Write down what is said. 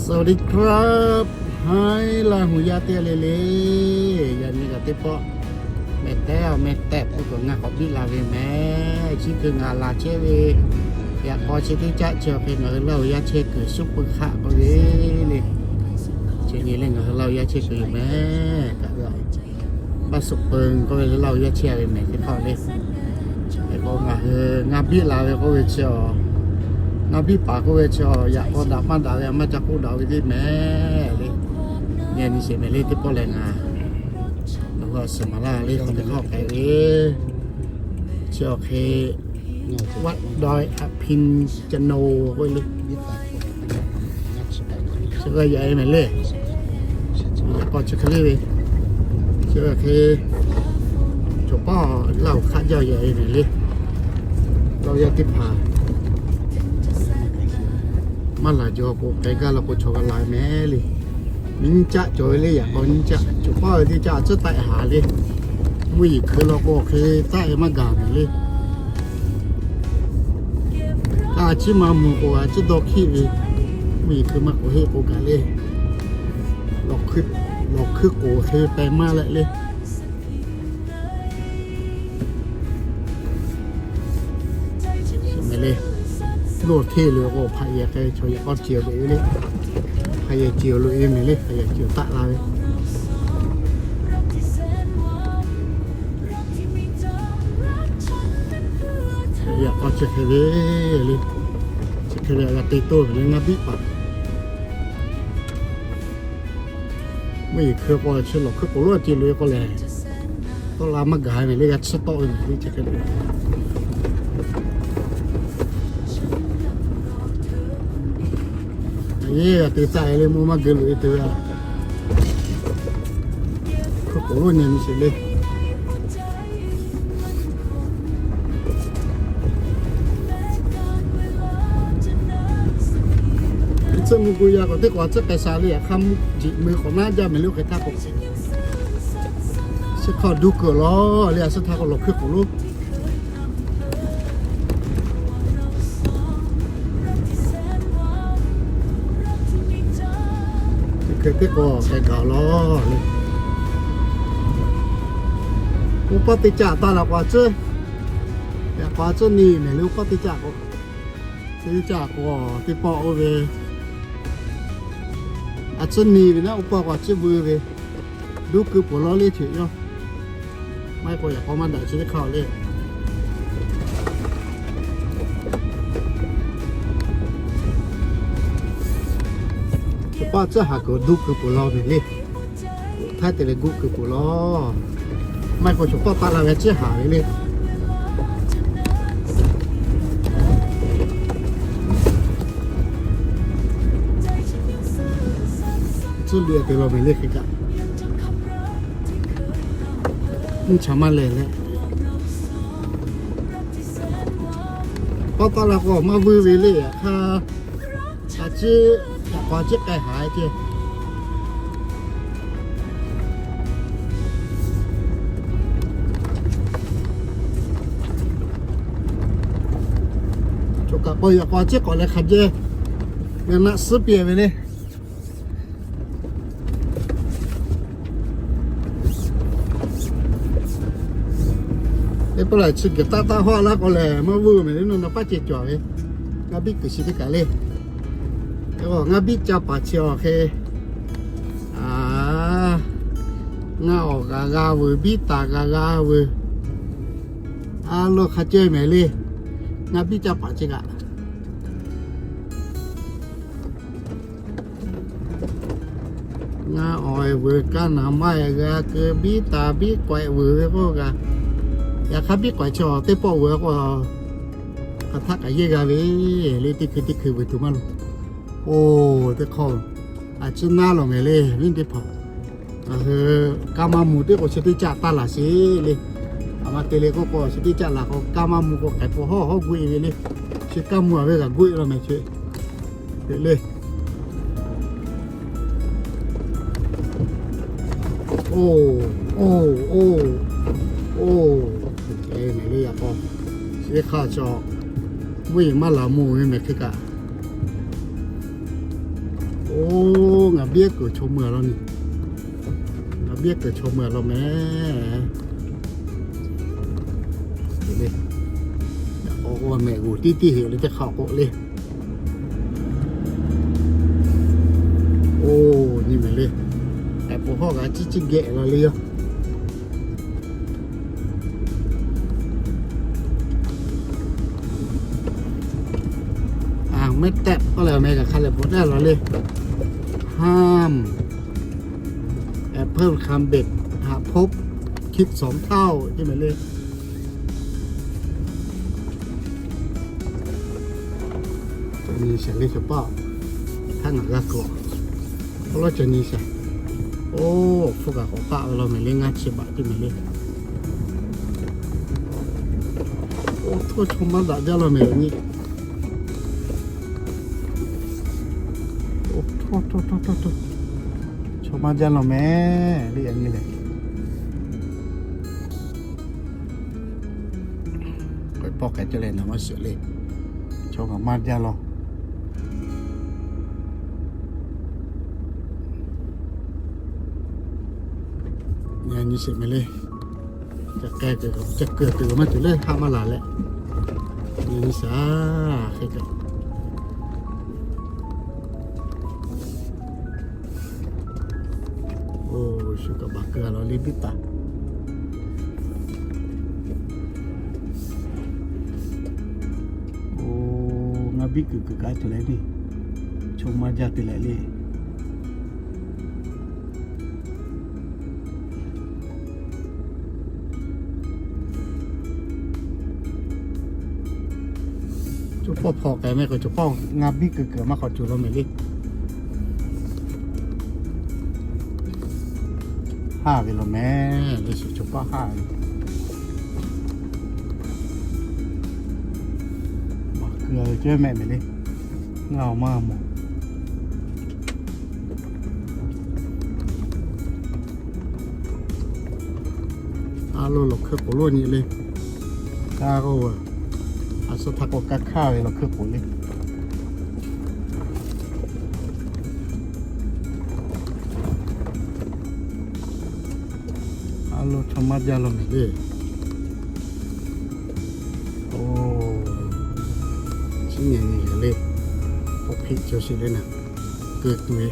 สวัสดีครับ Haiˉ laˇ hu yaˇ teˇ g'aˇ le le. Yaꞈ nyi kaꞈ teˇ pawˆ mehˍ tehˉ awˬ mehˍ tehˉ pawˆ kaꞈ ngaˬ k'awꞈ biˇ la ve mehˍ. Chi hk'e ngaˬ laˬ chehˇ ve yaꞈ k'aw chi teˇ caˆ chi awˬ hk'e ngaˬ hui laˇ hu yaˇ chehˇ kuiˬ suhˉ pui hk'aˆ k'oˆ ve le. Chi nyi le ngaˬ hui laˇ hu yaˇ chehˇ kuiˬ yoˬ mehˍ. Kaꞈ ve a Baˆ suhˍ peuˬ k'oˆ ve le laˇ hu yaˇ chehˇ ve mehˍ teˇ hk'aˇ le. Hk'e k'o ngaˬ hui ngaˇ biˇ la ve k'oˆ ve chi a, ngaˇ biˇ paˍ k'oˆ ve chi a, yaꞈ k'aw daꞈ maˇ daꞈ ve a maˇ ca k'oˆ daꞈ ve teˇ mehˍ le. Nyi nyi sheˍ mehˍ le teˇ pawˆ lehˬ ngaˬ nawˬ hui a suhˍ maˍ laˇ le hk'aw teˇ hk'aˇ k'ai ve chi awˬ hk'e What do I appeal to know k'oˆ ve le. Chi g'a yaꞈ e mehˍ le. Yaꞈ k'aw chi hk'e le ve. Chi g'a hk'e chaw paˇ laˇ hu hk'aˆ jaˇ yaꞈ e mehˍ le. Laˇ hu yaˇ teˇ hpaˍ maˇ laˬ jaw k'o k'ai gaˇ la k'o chaw g'a la mehˍ le. Nyiˇ caˆ cawˬ ve le yaꞈ k'aw nyiˇ caˆ. Chaw paˇ ve teˇ caˆ a tcuhˉ taˆ e haˍ le. Mvuhˇ yeˬ hkui law k'o hk'e taˆ e maˇ gaˬ mehˍ le. A ciˉ maˇ mvuh k'o a ciˉ dawˇ hkiˆ ve, mvuhˇ yeˬ hkui maˇ k'oꞈ heˆ k'o kaꞈ le. Lawˬ hkui k'oˍ hk'e peh maˇ leh le. Mehˍ le, loˇ hteˇ loˬ k'o hpaꞈ yehˬ hk'e chaw yaꞈ k'aw ceuˬ ve le. Hpaꞈ yehˬ ceuˬ loꞈ e mehˍ le, hpaꞈ yehˬ ceuˬ taˆ la ve. Yaꞈ k'aw chi hk'e ve le, chi hk'e ve g'a te toˇ ve le ngaˇ biˇ paˍ. Mvuhˇ yeˬ hkui k'o chi lawˬ hkui k'oˍ lonˉ ce loꞈ e k'o lehˬ, tawˆ la maˇ gaˬ mehˍ le g'a tsuhˇ tawˆ ve mehˍ le chi hk'e le. A yehˬ g'a te taˆ e le mvuhˇ maˇ geu loꞈ e te ve a. Hkui k'oˍ lonˉ nyi nyi sheˍ le. Tcuhˆ mvuh gu yaˇ k'awꞈ teˇ k'awꞈ tcuhˆ k'ai sha le, yaꞈ hk'aˇ mvuhˇ jeꞈ mui k'awꞈ naˉ jaˇ mehˍ le oˇ hk'e htaˇ k'o, chi hk'aˇ duˇ kuiˬ lawˬ le, a suhˉ htaˇ k'o lawˬ hkuiˇ k'oˍ lonˉ Hk'e teˇ k'o k'ai gaˬ lawˬ le. Oˇ paˆ teˇ caˆ taˇ la k'o a tcuhˉ, yaꞈ k'aw a tcuhˉ ni mehˍ le oˇ paˆ teˇ caˆ k'o, teˇ caˆ k'o teˇ pawˆ oˇ ve a tcuhˉ ni ve naˉ oˇ paˆ k'o a tcuhˉ veu ve, duˇ keu peuˬ lawˬ le ceꞈ yawˇ. Maˇ heˆ k'o yaꞈ k'aw maˇ daꞈ chi teˇ hk'aˇ le. Chaw paˇ tcuhˉ haˍ kuiˬ duˇ keu peuˬ lawˬ ve le. Htaiˉ te leh guˆ keu peuˬ lawˬ. Maˇ heˆ k'o chaw paˇ taˆ la ve tcuhˉ haˍ ve le. Tcuhˉ leh te lawˬ ve le hk'e kaꞈ, nyiˇ chaꞈ maˇ lehˬ leh, paˇ taˆ la k'o maˇ vuiˇ ve le. Yaꞈ hk'aˇ, a ciˉ, yaꞈ k'aw a ciˉ k'ai haˍ e ceˇ. Chaw kaꞈ k'aw yaꞈ k'aw a ciˉ k'awꞈ leh hk'a jehˇ ngaˬ naˆ suhˉ piˇ ve le. Teˇ pawˆ lehˬ chi geh taˆ taˆ hawˆ laˇ k'o lehˬ maˇ vuiˇ mehˍ le, nawˬ naˍ paˉ ceh cawˬ ve. Ngaˇ biˇ kuiˬ chi teˇ kaꞈ le. Ngaˇ biˇ ca paˍ chi awˬ hk'e, ngaˇ awˬ g'a g'a veuˬ, biˇ taˍ g'a g'a veuˬ. A lo hk'a ceh mehˍ le. Ngaˇ biˇ ca paˍ chi kaꞈ ngaˇ awˬ e veuˬ, kaˇ naˍ maˇ e g'a keu, biˇ taˍ biˇ k'awehꞈ veuˬ ve k'oˆ kaꞈ, yaꞈ hk'aˇ biˇ k'awehꞈ chi awˬ teˇ pawˆ veuˬ k'o, hk'aˬ htaˆ kaꞈ yehˇ g'a ve le. Teˇ hkui teˇ hkui veuˬ tuˬ maˇ loˬ. Oˇ, teˇ hk'awꞈ, a ciˉ naˉ lawˬ mehˍ le, viˉ teˇ hpaˍ. Ngaˬ hui kaˇ maˇ mvuh teˇ k'o chi teˇ caˆ taˇ laˬ sheˍ le. A ma te le k'oˆ k'o chi teˇ caˆ laˬ k'o kaˇ maˇ mvuh k'o k'ai pon hawˉ hawˉ guˆ e ve le. Chi kaˇ mvuh a ve g'a guˆ e lawˬ mehˍ chi le. Oˇ, oˇ, oˇ, oˇ, mehˍ le yaꞈ k'aw, chi hk'a chaw mvuhˇ yeˬ maˇ laˬ mvuh ve mehˍ hk'e kaꞈ, Oˇ, ngaˬ biˇ kuiˬ chaw mui a law ni. Ngaˬ biˇ kuiˬ chaw mui a law mehˍ. Oˇ, mehꞈ g'uˬ tiˇ tiˇ heꞈ le teˇ hk'a k'o le. Oˇ, nyi mehˍ le. Heh po hawˇ g'a ciˉ ciˉ geh la le yoˬ. Mehˉ tehꞈ k'oˆ leh, mehˬ kaꞈ hk'a lehˬ bvuhꞈ daꞈ la le. Ham, แอปเปิ้ล คามเบต หะพบ คิดสองเท่า chi mehˍ le. Nyi sheˍ le chaw paˆ, htaˇ ngaˬ g'a kawꞈ, awˉ lawˉ ca nyi sheˍ. Oˇ, hpfuhˇ kaꞈ k'awꞈ paˆ ve law mehˍ le, ngaˇ chi baꞈ teˇ mehˍ le. Oˇ, htawˇ chaw maˇ daꞈ jaˇ law mehˍ nyi. Oˇ, htawˇ, htawˇ, htawˇ, htawˇ, chaw maˇ jaˇ law mehˍ le, yaꞈ nyi lehˬ. K'awꞈ pawˆ k'ai caˇ leh naˍ maˇ shiˍ le. Chaw kaꞈ maˇ jaˇ law. Nyi sheˍ mehˍ le. Ca k'ai kuiˬ, ca kuiˬ kuiˬ maˇ tuˬ leh haˆ maˇ laˬ leh, nyi sheˍ hk'e kaꞈ. Oˇ, shu kaꞈ baˬ keu a law le biˇ taˍ. Oˇ, ngaˬ biˇ kuiˬ kuiˬ kaꞈ tuˬ leh le. Chaw maˇ jaˇ te leh le. Chaw pawˆ hpaw k'ai mehˍ k'o, chaw pawˆ ngaˬ biˇ kuiˬ kuiˬ maˇ k'awꞈ tuˬ law mehˍ le. Haˇ ve law mehˍ le, shu chaw pawˆ haˇ ve. Maˬ keu ve cawˇ mehˆ mehˍ le. Ngaˬ awˬ maˇ mawˬ. A lo lawˬ hkui k'oˍ lo nyi le. Kaˇ k'oˆ ve, a suh htaꞈ k'awꞈ kaˇ hkaˇ ve lawˬ hkui k'oˍ le. A lo chaw maˇ jaˇ law mehˍ le. Oˇ, chi nyi nyi le. K'awꞈ hpeꞈ cawˬ sheˍ le naˍ. Keu tuˬ ve.